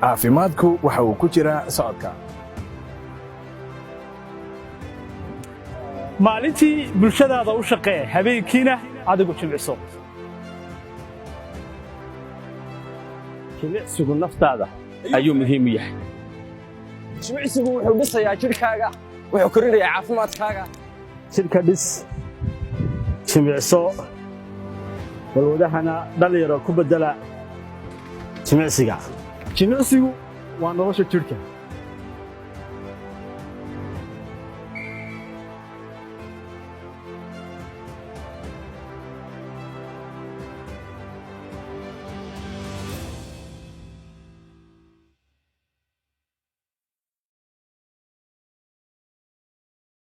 Caafimaadku waxa uu ku jiraa socodka. Maalintii bulshadaada u shaqee, habeenkiina adigu jimicso. Jimicsigu naftaada ayuu muhiim u yahay. Jimicsigu wuxuu dhisayaa jidhkaaga, wuxuu korinayaa caafimaadkaaga. Jidhka dhis, jimicso, balwadahana dhallinyaro ku beddela jimicsiga. Jimicsigu waa nolosha jidhka.